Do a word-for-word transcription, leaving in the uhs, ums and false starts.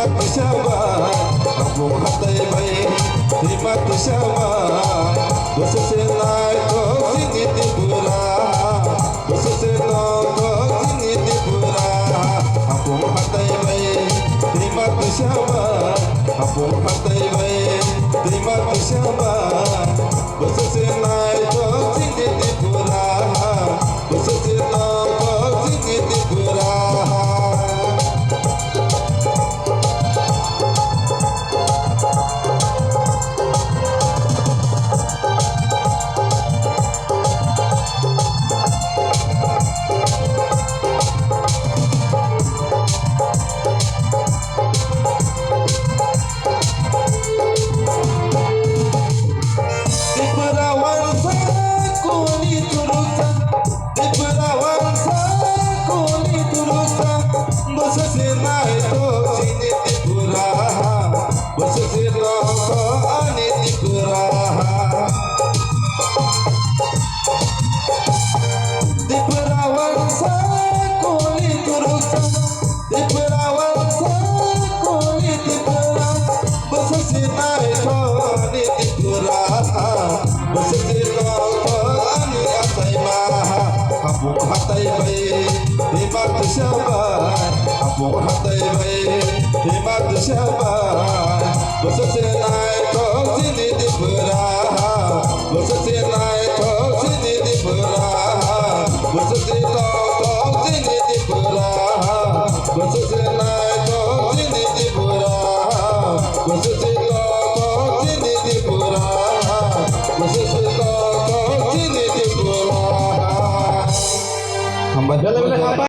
Twisaba, Hapung hatai bai, Rima twisaba, bwswk se naithok chini Tripura, bwswk se nongthok chini Tripura, Hapung hatai bai, Rima twisaba, Hapung hatai bai, Rima twisaba, bwswk se naithok chini Tripura, bwswk se nongthok chini Tripura. Tripura wansa kuni turuksa, Tripura wansa kuni turuksa, bwswk se naithok chini Tripura, bwswk se nongthok ani Tripura. Tripura wansa kuni turuksa, Tripura wansa kuni Tripura, bwswk se naithok ani Tripura, bwswk se nongthok ani achaima. Hapung hatai bai, Rima twisaba, Hapung hatai bai, Rima twisaba, bwswk se naithok chini Tripura, bwswk se naithok chini Tripura, bwswk se nongthok chini Tripura, bwswk se naithok chini Tripura, bwswk se nongthok chini Tripura, bwswk se nongthok chini Tripura. Hambai.